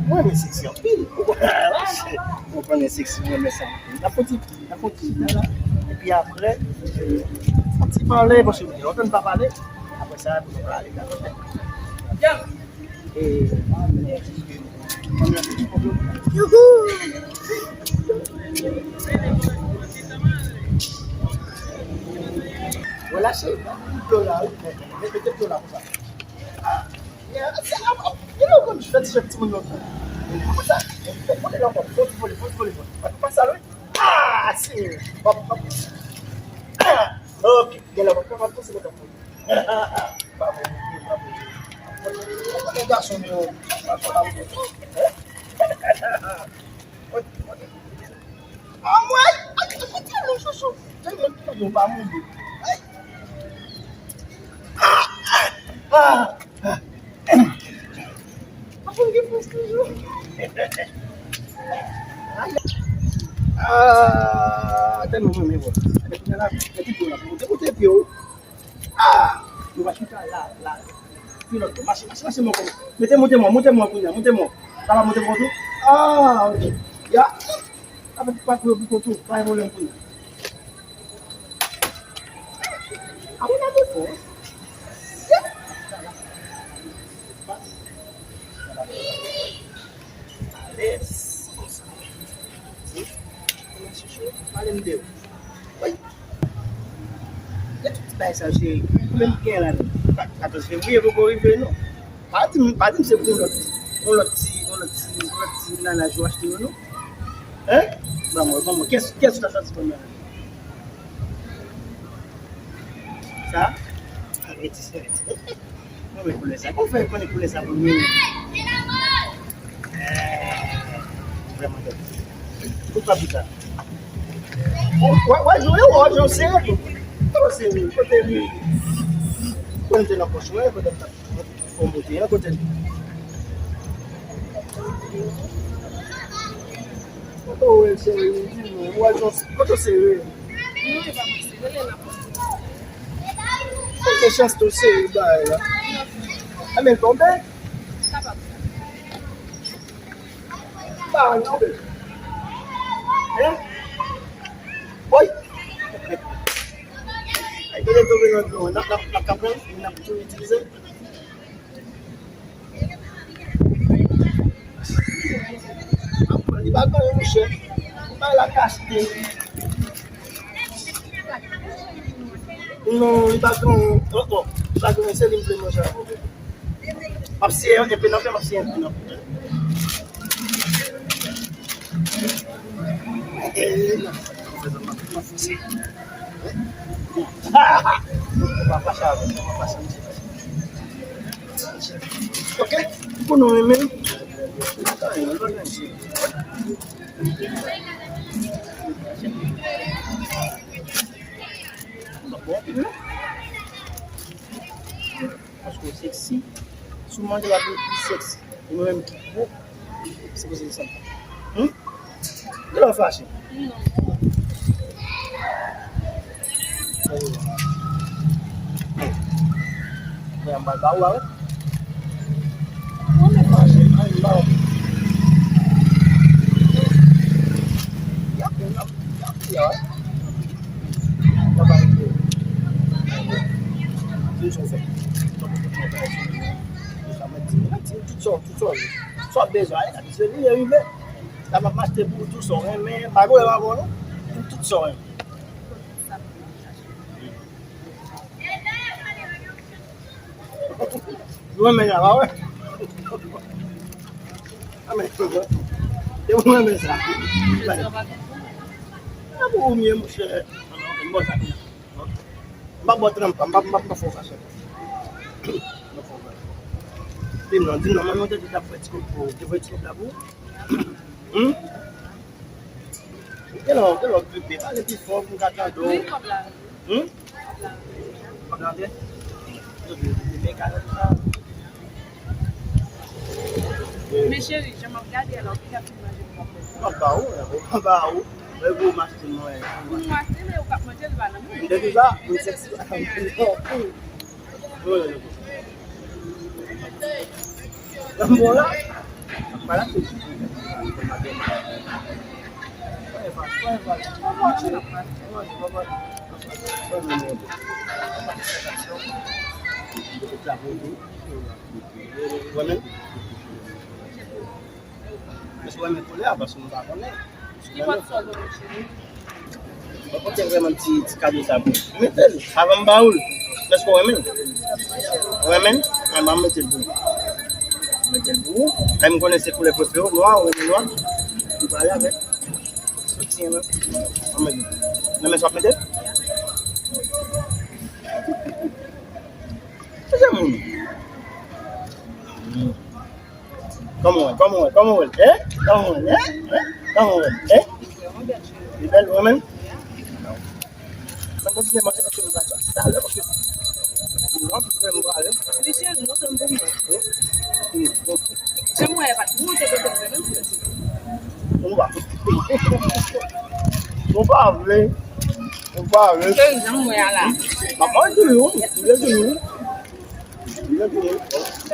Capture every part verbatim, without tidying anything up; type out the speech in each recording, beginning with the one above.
Mwen renmen seksi anpil. Ou konprann seksi, mwen renmen sa anpil. N ap fè ti, n ap fè ti chita la. Epi apre, fè ti pale, paske nou gen lontan n pa pale. Apre sa, pou nou pale. E, Relaxe, plo la, wi. Mete plo la konsa. Ah, yeah, se la, oh, you know, konn fè ti jèt timoun nan tou. Konsa, fè vole la ankò, fè vole, fè vole, fè vole. Pa, pa sa, wi. Ah, se, pa, pa. Ah, ok, gen la, pa, pa, pa, se pa, pa. Bravo, bravo. Mwen gason, men, pa, pa, pa. Anmwey! Ay, ay, ay, ay, chouchou. Tèlman ke yo pa mouri. Ay! Ah! Ah! Ah! Apan gen fòs toujou. Ay! Ah! Tèlman mwen renmen vòl. Mete pye w la, mete pye w. Ah! Nou va chita la, la. Pi lòt bò. Mache, mache, mache, mwen kòman. Mete, monte mwen, monte mwen kounye a, monte mwen. Papa, monte mwen tou. Ah, ok. Ya. Apa, pa kouri pou kontou. Pa gen pwoblèm kounye a. Ah, mwen ap fò. Ya. Alèz. Konsa. Wi. Kòman chouchou? Pale m de ou. Wi. E tout ti bagay sa, cheri. Koumen m gen la menm? Katòz fevriye poko rive, non. Pa di m, pa di m se pou yon lòt, yon lòt ti, yon lòt ti, yon lòt ti nanaj ou achte yo, non. Hein? Ban mwen, ban mwen. Kiyès, kiyès ou ta chwazi kòm nanaj? Sa? Arete, arete. Mwen renmen koulè sa. Kòman w fè konnen koulè sa pou mwen? Eh, vrèman bèl. Kout pa pita. Wè, wè, jwe, wè, jwe, serye tou. Twò serye, kote li? Kote l te nan pòch mwen, kote l t ap fè monte an, kote l? Kote w wè l serye, di nou, wè, jwe, kote w serye? Non, e pa pase. Rele nan pòs. Ou gen chans tou, se bagay la. Enben, l tonbe? Kapab. Ba, l tonbe. Hein? Woy! Ay, kote l tonbe nan dlo, n ap, n ap, n ap ka pran, n ap tou itilize. Li pa gen anyen, monchè. Li pa la kaste. Non, li pa gen anyen. Oh, oh. Li pa gen anyen, se li m vle manje avè w. M ap siye yon enpe nan fè, m ap siye yon enpe nan fè. Eh, non. M ap fòse. Ou pa fache avè m, ou pa fache avè m. Ok? Pou nou renmen. Bon, bon. Paske w seksi. Si w manje w ap vin pi seksi. E mwen menm ki gwo, se poze l sanm. Hmm? Kilè w fache? Mwen m pral ba ou a, wi. Mwen menm fache, ann ba ou. Y ap, y ap, y ap, y ap. Tout sa w bezwen, se li rive. La m ap achte pou ou tout sa w renmen, pa gen pwoblèm avè w non. Tout sa w renmen. Mwen menm la, pa wè. Mwen menm sa. Mwen menm sa. Mwen menm sa. M p ap ba w tranpa, m p ap, m p ap, m p ap fè w fache. M p ap fè w fache. Di m non, di m non, mwen mwen te di t ap fè ti kòb pou ou, te voye ti kòb la pou ou? Hmm? Gen lè, gen lè w gripe, pale pi fò pou m ka tande w. Wi, kòb la. Hmm? Kòb la antre? Yo gripe, gripe, kalòt sa. Men cheri, jan m ap gade a la, ou pita fin manje pou m ap fè sa. M ap ba ou, m ap ba ou. Lè pou m achte mwen. Pou nou achte, men ou p ap manje, li pa nan men. M te di sa, m seksi. M te di sa. Bon, la. Wè men. Èske w renmen koulè a? Paske m pa konnen. Li pa t sòl non, mon cheri. Mwen pote vrèman ti, ti kado sa pou ou. Mete l, avan m ba ou l. Èske w renmen l? Ou renmen l? An, m ap mete l pou ou. Mete l pou ou. Kay m konnen se koulè prefere w, nwa, ou renmen nwa. Ou pale avèk. Soti an nan. An mete. Nan men sa w ap mete l? Se moun. Hmm. Kòman w wè, kòman w wè, kòman w wè, eh? Kòman w wè, eh? Eh? Kòman w wè, eh? Li bèl, ou renmen l? Mwen kontinye manje paske m pa sa talè paske m anvi fè m prale. Wi, cheri, montre m pou m wè. Wi. Jan m wè a pa t monte kote m vle menm frè. Ou pa. Ou pa vle. Ou pa vle. Cheri, jan m wè a la. M ap manje toujou, m ap manje toujou.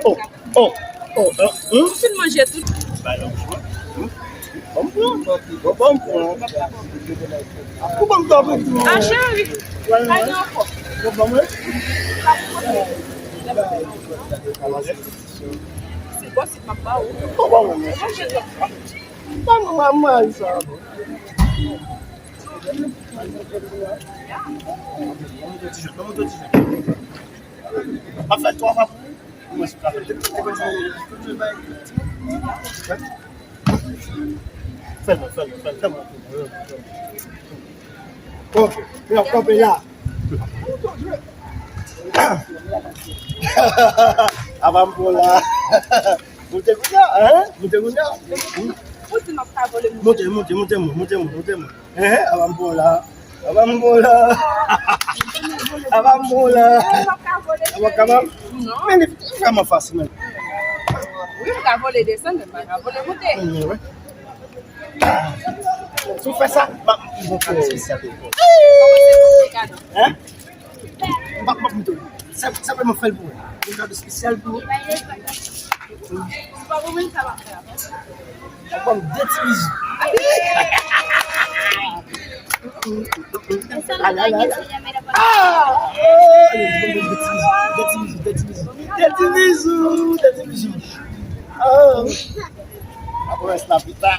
Oh, oh, oh, oh, hmm? Ou fin manje tout? Ba non, hmm? Bon, bon, bon, bon, bon. Ou ban m twa pou tou. Ah, cheri. Wè, wè. Ay, non, ankò. Bon, bon, wè. Se bò si m ap ba ou. Bon, bon, wè. Ou manje twòp. Ban m, ban m, ban m sa. Ban m yon ti jwèt, ban m yon ti jwèt. Ap fè twa fwa pou ou. Mwen se ka fè de, de kontinye. Fè l, fè l, fè l, fè l. Ok. Yo, kanpe la. Apa m pran la. Moute kounye a, hein? Moute kounye a. Ou di m ap ka vole moun. Moute, moute, moute moun, moute moun, moute moun. Hein, apa m pran la. Apa m pran la. Apa m pran la. Ou pa ka vole. Ou pa kapab? Non. Men li vrèman fasil, men. Wi, m ka vole desann, men m pa ka vole moute. Men, wi. Si w fè sa, m ap, m ap fè sa. Kòman se pou mwen, gadon? Hein? M p ap, m p ap montre w. Senp, senpleman fè l pou mwen. Yon kado espesyal pou ou. Se pa pou mwen sa w ap fè a. Ou ban m de ti bizou. Ah! Oh! De ti bizou, de ti bizou, de ti bizou. De ti bizou, de ti bizou. Oh! Apre sa, pita.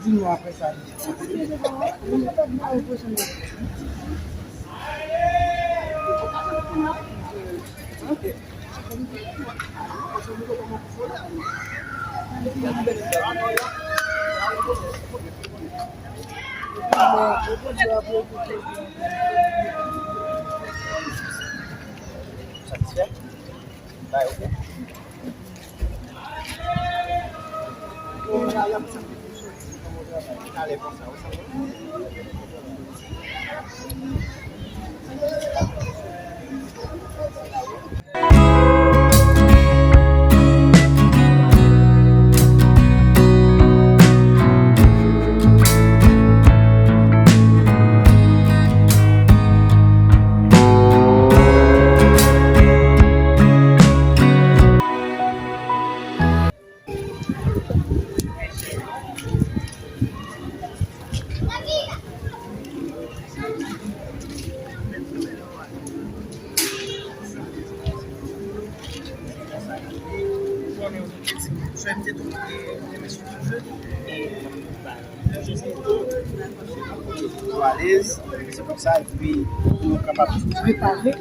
Di nou apre sa. Satisfè? Bay, ok. Alèz, se konsa, epi pou nou kapab repare.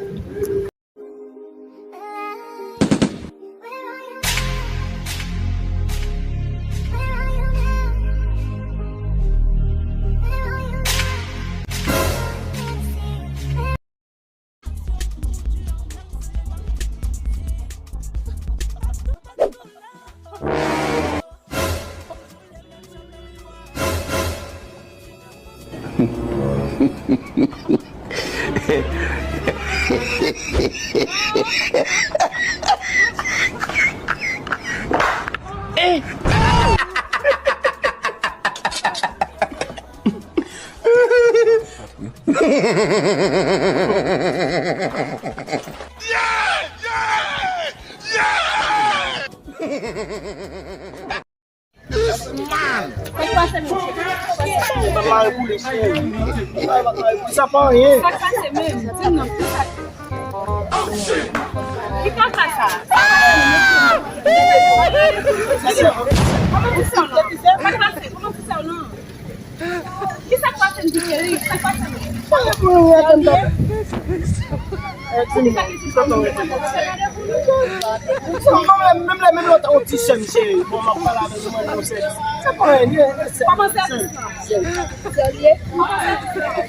Sa pa anyen. Sa k pase menm? Di m non, ki sa? Ki kaka sa? Kòman ti sa w non? Sa k pase? Kòman ti sa w non? Ki sa k pase m di cheri? Sa k pase m? Menm lè, menm lè w ta yon ti sè m cheri. Bon, m ap pale avè ou, mwen, yon sè. Sa pa anyen, sè. Kòman sèvis lan? Sè. Sè. Kòman sèvis lan?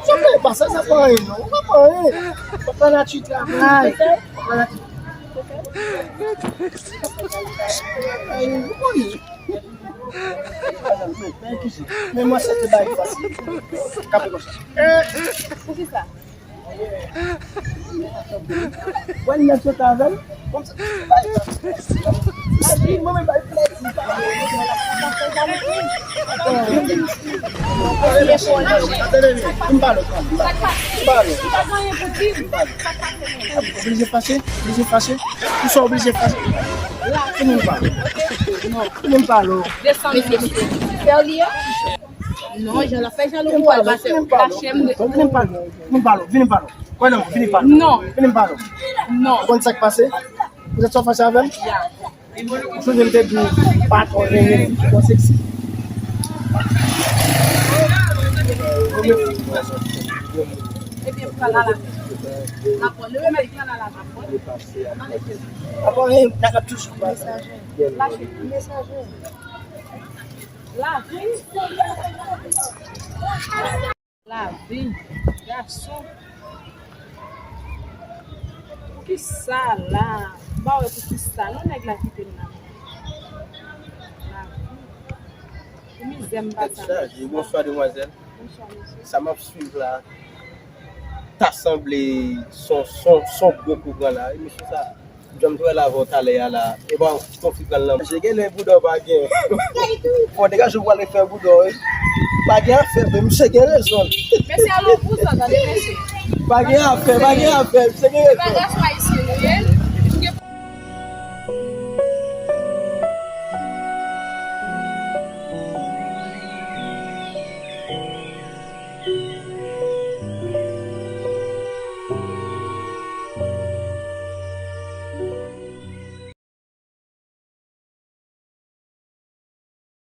Sa fè pa sa, sa pa anyen non. Sa pa anyen. Fòk lanati travay. Fòk lanati. Men mwen se te bay fasil. Kanpe konsa. Poukisa? Wè nèg sot avè l. Kòmsi bay. Mwen menm bay plèzi. Tande byen, vin pale, vin pale. Vin pale. Oblije fache, oblije fache. Ou sa oblije fache. Vin pale. Vin pale. Desann mesye. Fè w li an? Non, jan l ap fè jan l wè l pase, w kache m de. Vini m pale, vini m pale, vini m pale. Kwè nan mwen, vini m pale. Non. Vini m pale. Non. Ou konn sa k pase? Ou te twò fache avè m? Ya. Ou sonje m te di w pa twò renmen fi ki twò seksi? Ebyen, pral la la. N ap pran. Leve men, pral la la, n ap pran. Apa, n ap toujou. Mesaje. Lache. Mesaje. Lavi. Lavi. Gason. Poukisa la? M pa wè poukisa non nèg la kite m la. Lavi. Pou mizè m pase. Tèt chaje. Bonswa, demwazèl. Bonswa, mesye. Sa m ap swiv la, ta sanble son, son, son gwo kou pran la. E mesye sa. Jan m t wè l avè w talè a la, e bon, konfi pran l nan. Misye gen lè bouda w pa gen. Fò w degaje w pral fè bouda w, wi. Pa gen afè vre, misye gen rezon l. Mesye, alò, pou sa, tande, mesye. Pa gen afè, pa gen afè, misye gen rezon.